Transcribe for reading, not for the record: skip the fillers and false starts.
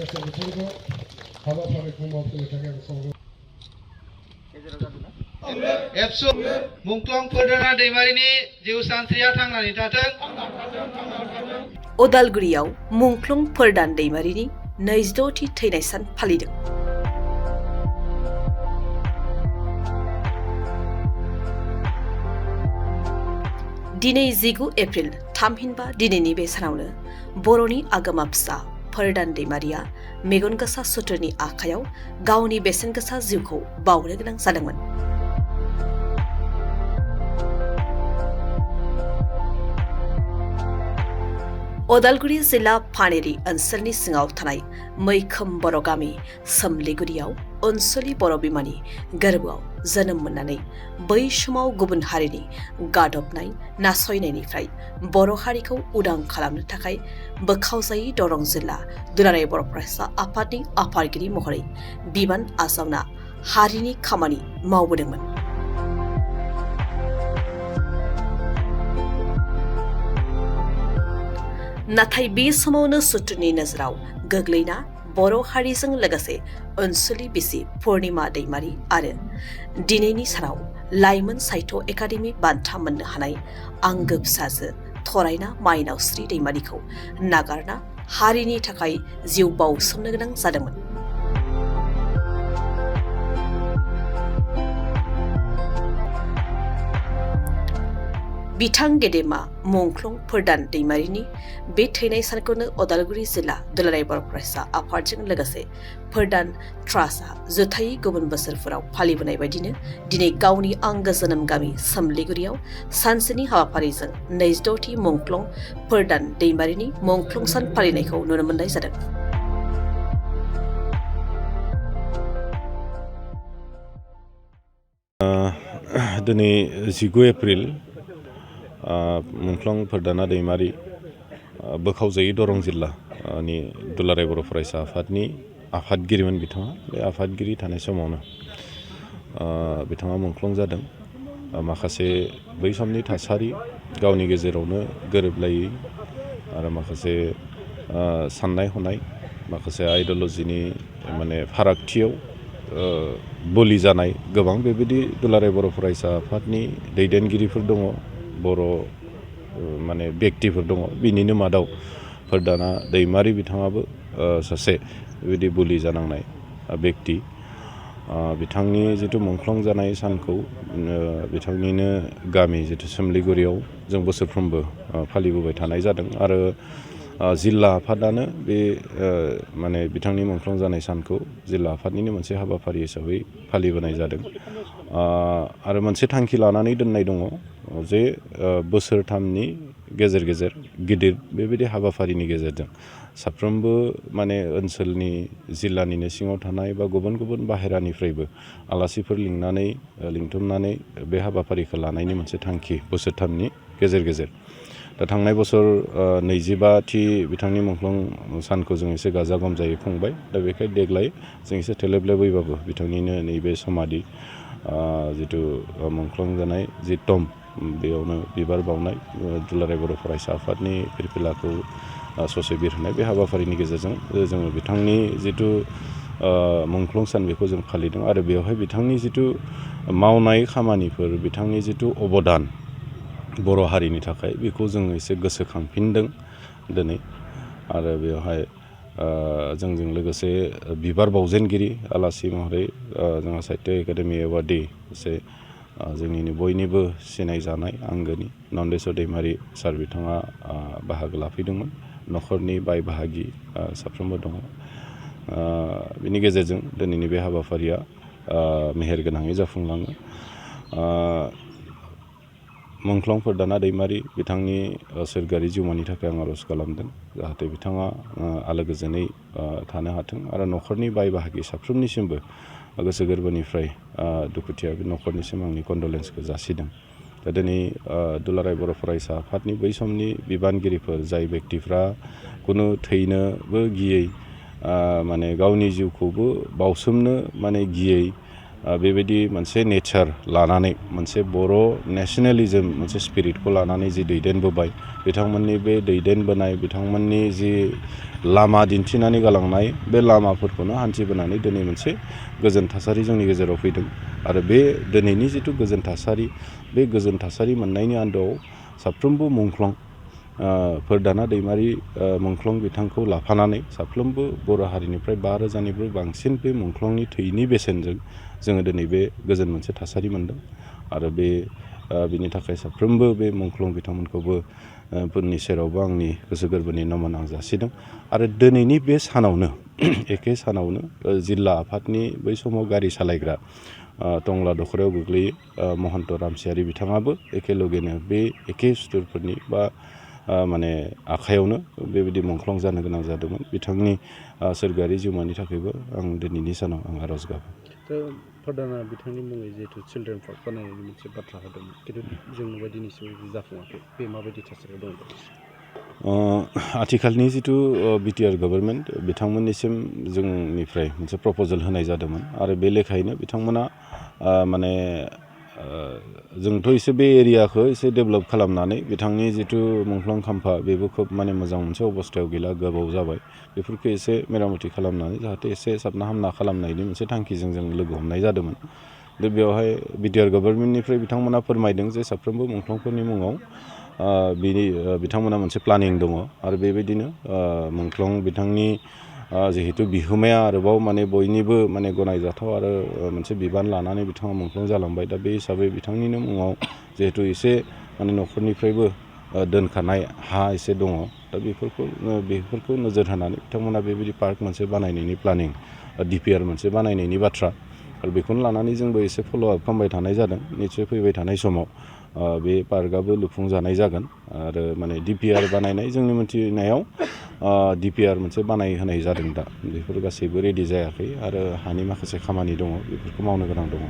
माखासे बिथिंखौ हाबाफारिखौ मावफुंनो थाखाय आं खावलायो। एबसु मुंख्लं फोरदाना दैमारिनि जिउ सानस्रिया थांनानै थाथों। उदालगुरियाव मुंख्लं फोरदान दैमारिनि 26थि थैनाय सान फालिदों। दिनै 19 एप्रिल थामहिनबा दिनैनि बे सानावनो बर'नि आगोमा फिसा फोरदान दैमारिया मेगन गोसा सुथुरनि आखायाव गावनि बेसेन गोसा जिउखौ बावनो गोनां जादोंमोन। उदालगुरि जिल्ला पानेरि ओनसोलनि सिङाव थानाय मैखोम बर' गामि सोमलिगुरियाव ओनसोलि बर' बिमानि गोरबोआव जोनोम मोननानै बै समाव गुबुन हारिनि गादबनाय नासयनायनिफ्राय बर' हारिखौ उदां खालामनो थाखाय बोखावजायै दरं जिल्ला दुलाराय बर' फरायसा आफादनि आफादगिरि महरै बिबान आजावना हारिनि खामानि मावबोदोंमोन। नाथाय बे समावनो सुथुरनि नोजोराव गोग्लैना बर' हारिजों लोगोसे ओनसोलि बिसि पुर्णिमा दैमारि आरो दिनैनि सानाव लाइमोन साहित्य एकाडेमि बान्था मोननो हानाय आंगो फिसाजो थरायना माइनावस्रि दैमारिखौ नागारना हारिनि थाखाय जिउ बाउसोमनो गोनां जादोंमोन। बिथां गेदेमा मुंख्लं फोरदान दैमारिनि बे थैनाय सानखौनो उदालगुरि जिल्ला दुलाराय बर' फरायसा आफादजों लोगोसे फोरदान ट्रास्टआ जुथायै गुबुन बोसोरफोराव फालिबोनाय बायदिनो दिनै गावनि आंगो जोनोम गामि सोमलिगुरियाव सानसेनि हाबाफारिजों 26थि मुंख्लं फोरदान दैमारिनि मुंख्लं सान फालिनायखौ नुनो मोननाय जादों। दिनै 19 एप्रिल मुंख्लं फोरदाना दैमारि बोखावजायै दरं जिल्लानि दुलाराय बर' फरायसा आफादनि आफादगिरिमोन बिथाङा। बे आफादगिरि थानाय समावनो बिथाङा मुंख्लं जादों। माखासे बै समनि थासारि गावनि गेजेरावनो गोरोबलायै आरो माखासे साननाय हनाय माखासे आइडिय'लजिनि माने फारागथियाव बोलि जानाय गोबां बेबायदि दुलाराय बर' फरायसा आफादनि दैदेनगिरिफोर दङ, बर' माने बेक्तिफोर दङ। बिनिनो मादाव फोरदाना दैमारि बिथाङाबो सासे बेबायदि बोलि जानांनाय बेक्ति। बिथांनि जिथु मुंख्लं जानाय सानखौ बिथांनिनो गामि जिथु सोमलिगुरियाव जों बोसोरफ्रोमबो फालिबोबाय थानाय जादों आरो जिल्ला आफादानो बे माने बिथांनि मुंख्लं जानाय सानखौ जिल्ला आफादनिनो मोनसे हाबाफारि हिसाबै फालिबोनाय जादों। आरो मोनसे थांखि लानानै दोननाय दङ जे बोसोरथामनि गेजेर गेजेर गिदिर बेबायदि हाबाफारिनि गेजेरजों साफ्रोमबो माने ओनसोलनि जिल्लानिनो सिङाव थानाय बा गुबुन गुबुन बाहेरानिफ्रायबो आलासिफोर लिंथुमनानै बे हाबाफारिखौ लानायनि मोनसे थांखि बोसोरथामनि गेजेर गेजेर। दा थांनाय बोसोर 25थि बिथांनि मुंख्लं सानखौ जों एसे गाजा गोमजायै खुंबाय। दा बेखाय देग्लाय जों एसे थेलेबलेबैबाबो बिथांनिनो नैबे समाधि जिथु मुंख्लं जानाय जि टम्ब बेयावनो बिबार बावनाय दुलाराय बर' फरायसा आफादनि फिरफिलाखौ ससे बिरहोनाय बे हाबाफारिनि गेजेरजों जोङो बिथांनि जिथु मुंख्लं सान बेखौ जों फालिदों आरो बेवहाय बिथांनि जिथु मावनाय खामानिफोर बिथांनि जिथु अबदान बर' हारिनि थाखाय बेखौ जों एसे गोसोखांफिनदों दिनै। आरो बेवहाय जोंजों लोगोसे बिबार बावजेनगिरि आलासि महरै जोंहा साहित्य एकाडेमि एवार्डि एसे जोंनिनो बयनिबो सिनायजानाय आंगोनि नन्देस्वर दैमारि सार बिथाङा बाहागो लाफैदोंमोन। न'खरनि बाय बाहागि साफ्रोमबो दङ। बिनि गेजेरजों दिनैनि बे हाबाफारिया मेहेरगोनाङै जाफुंलाङो। मुंख्लं फोरदाना दैमारि बिथांनि सोरगोआरि जिउमानि थाखाय आं आर'ज खालामदों जाहाथे बिथाङा आलो गोजोनै थानो हाथों आरो न'खरनि बाय बाहागि साफ्रोमनिसिमबो गोसो गोरबोनिफ्राय दुखुथिया बे न'खरनिसिम आंनि कन्डलेन्सखौ जासिदों। दा दिनै दुलाराय बर' फरायसा आफादनि बै समनि बिबानगिरिफोर जाय बेक्तिफ्रा खुनु थैनोबो गियै माने गावनि जिउखौबो बाउसोमनो माने गियै बेबायदि मोनसे नेचार लानानै मोनसे बर' नेसनेलिजम मोनसे स्पिरिटखौ लानानै जि दैदेनबोबाय बिथांमोननि बे दैदेनबोनाय बिथांमोननि जि लामा दिन्थिनानै गालांनाय बे लामाफोरखौनो हान्थिबोनानै दिनै मोनसे गोजोन थासारि जोंनि गेजेराव फैदों आरो बे दिनैनि जिथु गोजोन थासारि बे गोजोन थासारि मोननायनि आन्दोआव साफ्रोमबो मुंख्लं फोरदाना दैमारि मुंख्लं बिथांखौ लाफानानै साफ्रोमबो बर' हारिनिफ्राय 5,000निबो बांसिन बे मुंख्लंनि थैनि बेसेनजों जोङो दिनै बे गोजोन मोनसे थासारि मोनदों आरो बिनि थाखाय साफ्रोमबो बे मुंख्लं बिथांमोनखौबो फोरनि सेरावबो आंनि गोसो गोरबोनि नमन आं जासिदों आरो दिनैनि बे सानावनो एखे सानावनो जिल्ला आफादनि बै समाव गारि सालायग्रा टंला दखरायाव गोग्लैयो महन्त रामसियारि बिथाङाबो एखेलगेनो बे एखे सुथुरफोरनि बा माने आखायावनो बेबायदि मुंख्लं जानो गोनां जादोंमोन बिथांनि सोरगोआरि जिउमानि थाखायबो आं दिनैनि सानाव आं आर'ज गाबो। प्रधाना बिथांनि मुङै जिहेतु चिलड्रेन पार्क बानायनायनि मोनसे बाथ्रा होदोंमोन खिन्थु जों नुबाय दिनैसिम जाफुङाखै बे माबायदि थासारियाव दं? आथिखालनि जिथु बिटिआर गभर्नमेन्ट बिथांमोननिसिम जोंनिफ्राय मोनसे प्रप'जेल होनाय जादोंमोन आरो बे लेखायैनो बिथांमोना माने जोंथ' एसे बे एरियाखौ एसे डेभेलप खालामनानै बिथांनि जिथु मुंख्लं खाम्फा बेबो खोब माने मोजां मोनसे अबस्थायाव गैला गोबाव जाबाय बेफोरखौ एसे मेरामति खालामनानै जाहाथे एसे साबना हामना खालामनायनि मोनसे थांखिजों जों लोगो हमनाय जादोंमोन। दा बेवहाय बिटिआर गभर्नमेन्टनिफ्राय बिथांमोना फोरमायदों जे साफ्रोमबो मुंख्लंफोरनि मुङाव बिथांमोना मोनसे प्लानिं दङ आरो बेबायदिनो मुंख्लं बिथांनि जिहेतु बिहोमाया आरोबाव माने बयनिबो माने गनायजाथाव आरो मोनसे बिबान लानानै बिथाङा मुंख्लं जालांबाय दा बे हिसाबै बिथांनिनो मुङाव जिहेतु एसे माने न'खरनिफ्रायबो दोनखानाय हा एसे दङ दा बेफोरखौ नोजोर होनानै बिथांमोना बेबायदि पार्क मोनसे बानायनायनि प्लानिं डिपिआर मोनसे बानायनायनि बाथ्रा आरो बेखौनो लानानै जोंबो एसे फल' आप खालामबाय थानाय जादों निसय फैबाय थानाय समाव बे पार्कआबो लुफुंजानाय जागोन आरो माने डिपिआर बानायनाय जोंनि मिथिनायाव डिपिआर मोनसे बानायहोनाय जादों दा बेफोर गासैबो रेडि जायाखै आरो हानि माखासे खामानि दङ बेफोरखौ मावनो गोनां दङ